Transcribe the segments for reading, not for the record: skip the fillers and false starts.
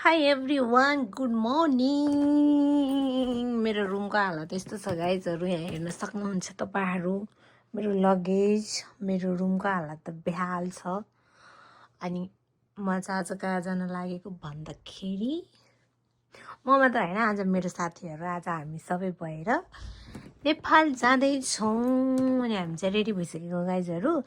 High everyone, good morning. मेरो रुमको हालत यस्तो छ गाइजहरू, यहाँ हेर्न सक्नुहुन्छ तपाईँहरू। मेरो लगेज, मेरो रुमको हालत त बेहाल छ। अनि म चाहिँ आज कहाँ जान लागेको भन्दाखेरि म मात्र होइन, आज मेरो साथीहरू, आज हामी सबै भएर नेपाल जाँदैछौँ। अनि हामी चाहिँ रेडी भइसकेको गाइजहरू।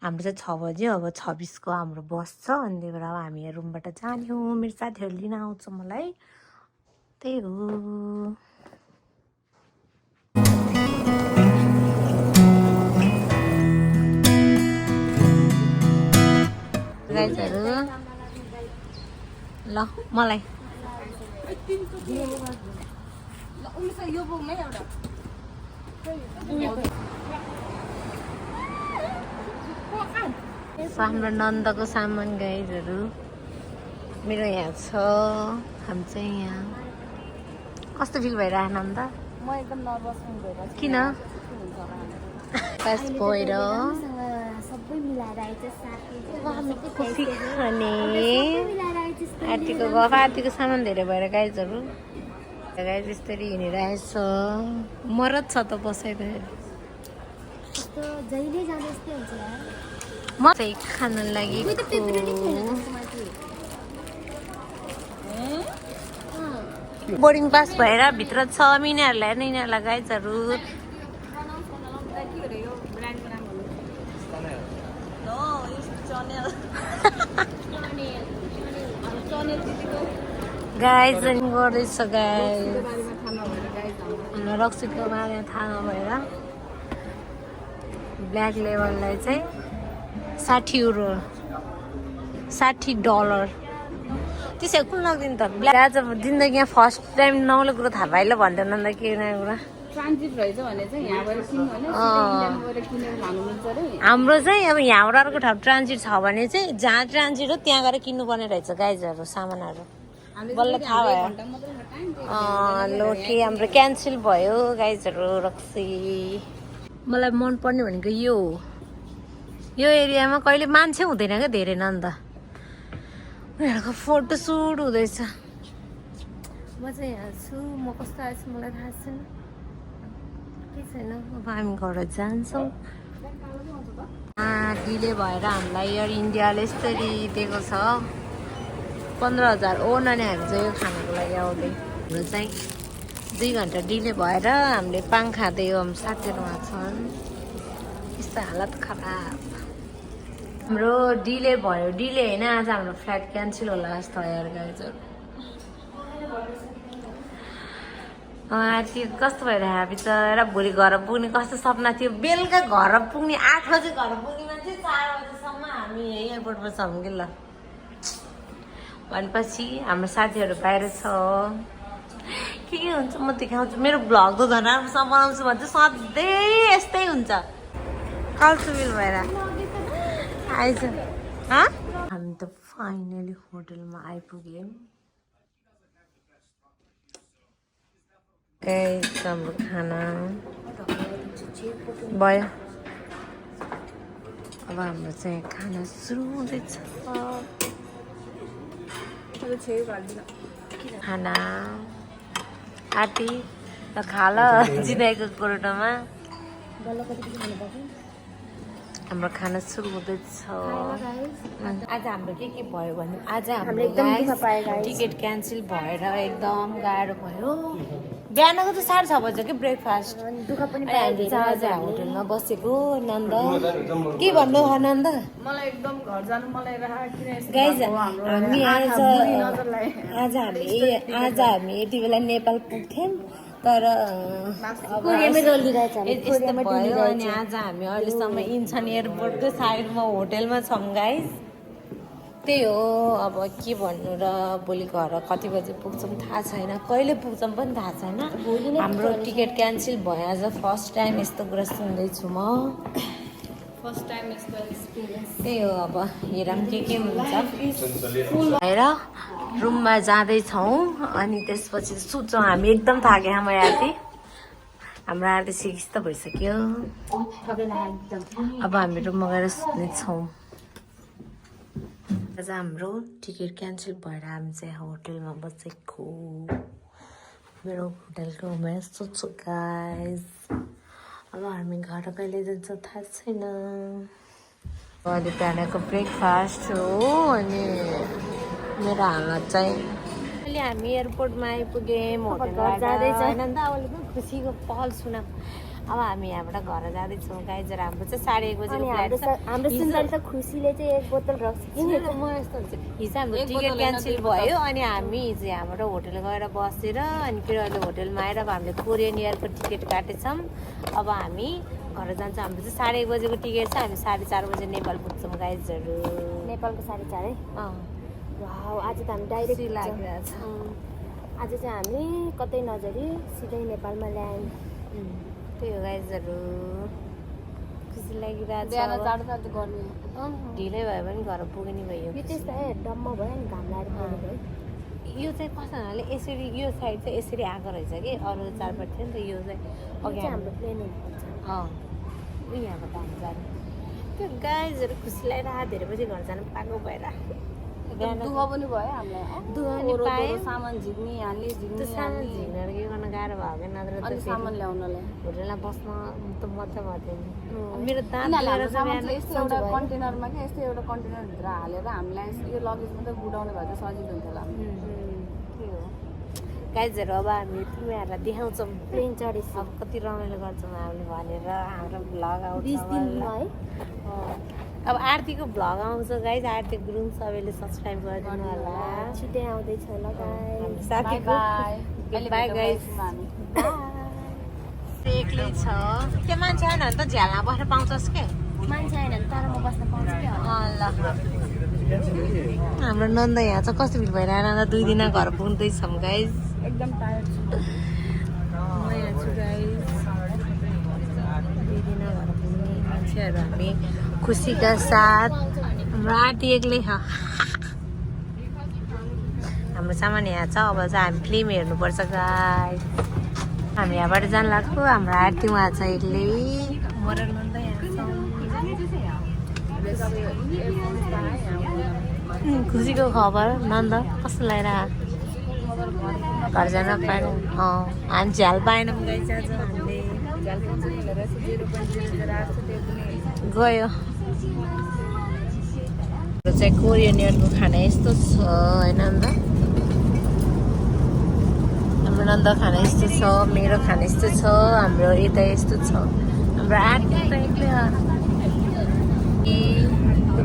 हाम्रो चाहिँ 6 बज्यो, अब 26 को हाम्रो बस छ। अनि त्यही भएर अब हामी रुमबाट जाने हो। मेरो साथीहरू लिन आउँछ मलाई, त्यही हो। गाइजहरू ल मलाई हाम्रो नन्दको सामान गाइजहरू मेरो यहाँ छ। हामी चाहिँ यहाँ कस्तो फिल भइरहेको नन्द? म एकदम नर्भस भइरहेको छु। किन? फर्स्ट भएर सबै मिलाएर आइछ साथी। खुसी खाने आर्तीको गफ, आर्तीको सामान धेरै भएर गाइजहरू गाइज यसरी हिँडिरहेछ। मरद छ त बसाइरहेको। कस्तो जहिले जाँदा यस्तै हुन्छ यार। म चाहिँ खान लागि बोर्डिङ पास भएर भित्र 6 महिनाहरूलाई हेर्ने यिनीहरूलाई गाइजहरू। गाइज गर्दैछ गाइज। रक्सीको बारेमा थाहा नभएर ब्ल्याक लेबललाई चाहिँ 60 युरो, $60 त्यसै कुन लाग्दैन त? ब्ल्याक आज जिन्दगीमा फर्स्ट टाइम नौलो कुरो थाहा पाइल भन्दैन अन्त के नयाँ कुरा। ट्रान्जिट रहेछ भने चाहिँ यहाँबाट किन्नु भने इन्डियामा गएर किनेर लानु मिल्छ रे। हाम्रो चाहिँ अब यहाँबाट अर्को ठाउँ ट्रान्जिट छ भने चाहिँ जहाँ ट्रान्जिट हो त्यहाँ गएर किन्नुपर्ने रहेछ गाइजहरू सामानहरू। बल्ल थाहा भयो। लोके हाम्रो क्यान्सल भयो गाइजहरू। रक्सी मलाई मनपर्ने भनेको यो एरियामा कहिले मान्छे हुँदैन क्या धेरै नन्द। उनीहरूको फोटो सुट हुँदैछ। म चाहिँ यहाँ छु। म कस्तो आएछु मलाई थाहा छैन, के छैन। अब हामी घर जान्छौँ। डिले भएर हामीलाई एयर इन्डियाले यसरी दिएको छ 15,000 ओन। अनि हामी चाहिँ यो खानको लागि आउँदै हाम्रो चाहिँ 2 घन्टा डिले भएर हामीले पाङ खाँदै हो। हाम्रो साथीहरू उहाँ छन्। यस्तो हालत खराब। हाम्रो डिले भयो, डिले होइन, आज हाम्रो फ्लाइट क्यान्सल होला जस्तो यार गाइजहरू। त्यो कस्तो भइरहेको बिचरा, भोलि घर पुग्ने कस्तो सपना थियो। बेलुका घर पुग्ने 8 बजे घर पुग्ने मान्छे 4 बजेसम्म हामी एयरपोर्टमा छौँ कि ल भनेपछि हाम्रो साथीहरू बाहिर छ। के हुन्छ म देखाउँछु। मेरो भ्लग त झन् राम्रोसँग बनाउँछु भने चाहिँ सधैँ यस्तै हुन्छ। कल्सुबिल भएर आइज। हामी त फाइनली होटलमा आइपुग्यौँ। हाम्रो खाना भयो। अब हाम्रो चाहिँ खाना सुरु हुँदैछ। खाना आटी त खाल जिनाइको कोरोटामा हाम्रो खाना सुरु हुँदैछ। आज हाम्रो के भयो भने आज हाम्रो टिकट क्यान्सल भएर एकदम गाह्रो भयो। बिहानको त 6:30 बज्यो कि ब्रेकफास्ट। हामी चाहिँ आज होटलमा बसेको। नन्द के भन्नु हो नन्द? मलाई एकदम घर जानु मलाई गाइज हामी आज हामी यति बेला नेपाल पुग्थ्यौँ तर यस्तो भयो। अनि आज हामी अहिलेसम्म इन्चन एयरपोर्टको साइडमा होटेलमा छौँ गाइज। त्यही हो। अब के भन्नु र, भोलि घर कति बजी पुग्छौँ थाहा छैन, कहिले पुग्छौँ पनि थाहा छैन। हाम्रो टिकट क्यान्सल भयो आज। फर्स्ट टाइम यस्तो कुरा सुन्दैछु म। फर्स्ट टाइम यस्तो एक्सपिरियन्स। त्यही हो। अब हेरौँ के हुन्छ। भएर रुममा जाँदैछौँ। अनि त्यसपछि सुत्छौँ हामी। एकदम थाक्यो हाम्रो आरती। हाम्रो आरती 6 त भइसक्यो। अब हामी रुममा गएर सुत्नेछौँ। आज हाम्रो टिकट क्यान्सल भएर हामी चाहिँ होटलमा बसेको मेरो होटलको रुममा यस्तो छु गाइस अब हामी घर कहिले जान्छ थाहा छैन अहिले बिहानको ब्रेकफास्ट हो अनि मेरो हालत चाहिँ अहिले हामी एयरपोर्टमा आइपुग्यौँ होटल जाँदैछ होइन नि त अब खुसीको पहल सुना अब हामी यहाँबाट घर जाँदैछौँ गाइज र हाम्रो चाहिँ 1:30 बजेको फ्लाइट छ हाम्रो सुन्दर त खुसीले चाहिँ 1 बोतल रक्स किनेको म यस्तो हुन्छ हिजो हाम्रो टिकट क्यान्सल भयो अनि हामी हिजो यहाँबाट होटल गएर बसेर अनि फेरि अहिले होटलमा आएर अब हामीले कोरियन एयरको टिकट काटेछौँ अब हामी घर जान्छ हाम्रो चाहिँ 1:30 बजेको टिकट छ हामी 4:30 बजे नेपाल पुग्छौँ गाइजहरू नेपालको 4:30 वाउ आज त हामी डाइरेक्ट लागिरहेछ आज चाहिँ हामी कतै नजरी सिधै नेपालमा ल्यान्ड त्यही हो गाइजहरू खुसी लागिरहेछ ढिलै भयो भने घर पुग्ने भयो यो त्यस्तो डम्म भयो नि घाम लागेर भयो यो चाहिँ कसैले यसरी यो साइड चाहिँ यसरी आएको रहेछ कि अरू चारपट्टि थियो नि त यो चाहिँ अघि हाम्रो प्लेन हुनुपर्छ यहाँबाट हामी जाने त्यो गाइजहरू खुसी लागिरहेको धेरै बजी घर जानु पाएको भएर दुःख पनि भयो हामीलाई दुःख पनि पायो सामान झिक्ने यहाँले झिक्ने सामान झिक्नेर के गर्न गाह्रो भयो क्या नत्र अनि सामान ल्याउनलाई होटलमा बस्न त मजा भयो मेरो दाँत यस्तो एउटा कन्टेनरमा क्या यस्तो एउटा कन्टेनरभित्र हालेर हामीलाई यो लगेज मात्रै बुढाउने भए चाहिँ सजिलो हुन्थ्यो होला के हो गाइजहरू अब हामी तिमीहरूलाई देखाउँछौँ प्लेन चढेछ अब कति रमाइलो गर्छौँ हामीले भनेर हाम्रो भ्लग आउँछ 20 दिनमा है अब आरतीको भ्लग आउँछ गाइज आरती गुरुङ सबैले सब्सक्राइब गरिदिनु होला छिटै आउँदैछ ल गाइस साथी बाई गाइज एक्लै छ त्यो मान्छे आएन भने त झ्यालमा बसेर पाउँछस् के मान्छे आएन भने तर म बस्न पाउँछु क्या ल हाम्रो नन्द यहाँ चाहिँ कस्तो भिड भइरहेन अन्त 2 दिन घर पुग्दैछौँ गाइज एकदम टायर्ड छु म यहाँ छु गाइज 2 दिन घर पुग्ने मान्छेहरू हामी खुसीका साथ हाम्रो आरती एक्लै छ हाम्रो सामान यहाँ छ अब चाहिँ हामी फिल्म हेर्नुपर्छ गाइस हामी यहाँबाट जानु लाग्यो हाम्रो आरती उहाँ छ एक्लै म र नन्द यहाँ छौँ खुसीको खबर नन्द कस्तो लागिरहेको घर जान पाएन हामी झ्याल पाएनौँ गाइस आज हामीले गयो चाहिँ कोरियन एयरको खाना यस्तो छ होइन अन्त हाम्रो नन्द खाना यस्तो छ मेरो खाना यस्तो छ हाम्रो यता यस्तो छ हाम्रो आरती त एक्लै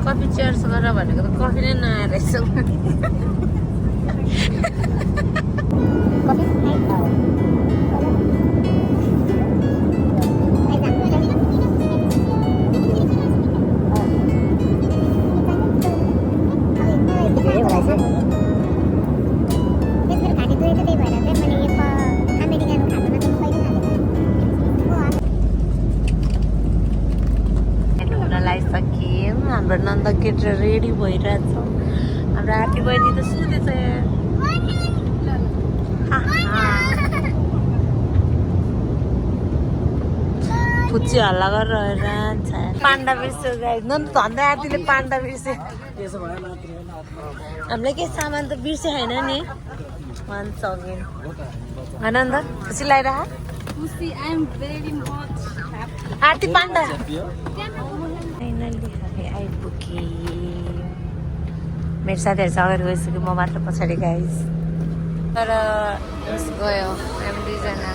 कफी चेयर्स गरेर भनेको त कफी नै नआएर रहेछ हाम्रो नन्द केट रेडी भइरहेछ हाम्रो आरती बहिनी त सुतेछ फुच्ची हल्ला गरेर पान्डा बिर्स्यो नन्द धन्दा आरतीले पान्डा बिर्स्यो हामीले केही सामान त बिर्से छैन नि 1 सेकेन्ड आनन्द खुसी लागिरह आरती पान्डा फाइनली हामी आइपुगे मेरो साथीहरू चाहिँ अगाडि गइसक्यो म मात्र पछाडि गाइस तर गयो हामी 2 जना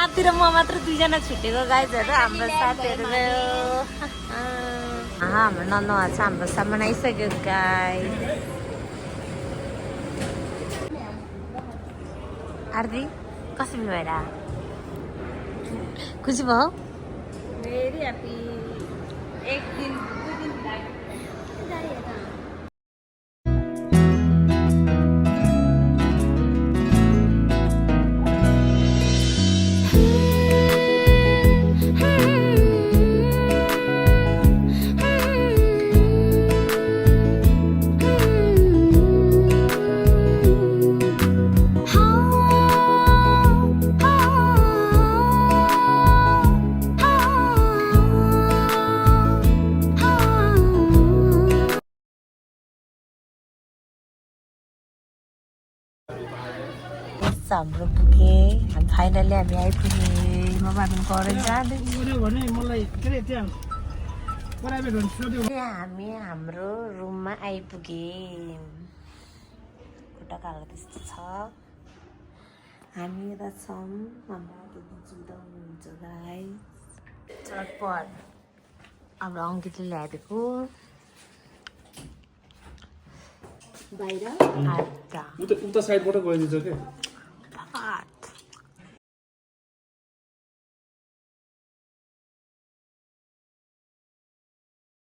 आरती र म मात्र 2 जना छुटेको गाइजहरू हाम्रो साथीहरू गयो हाम्रो नन्द छ हाम्रो सामान आइसक्यो गाइस आरती कसरी भएर खुसी भयो भेरी ह्याप्पी एक दिन 2 दिन हाम्रो पुगे हामी फाइनली हामी आइपुग्यौँ म बाबुन कलेज जाँदै हामी हाम्रो रुममा आइपुग्यौँ खुट्टाको हालत त्यस्तो छ हामी यता छौँ हाम्रो दिदी जुदा हुनुहुन्छ गाइस चटपट हाम्रो अङ्कितले ल्याइदिएको बाहिर आटा उता साइडबाट गइदिन्छ के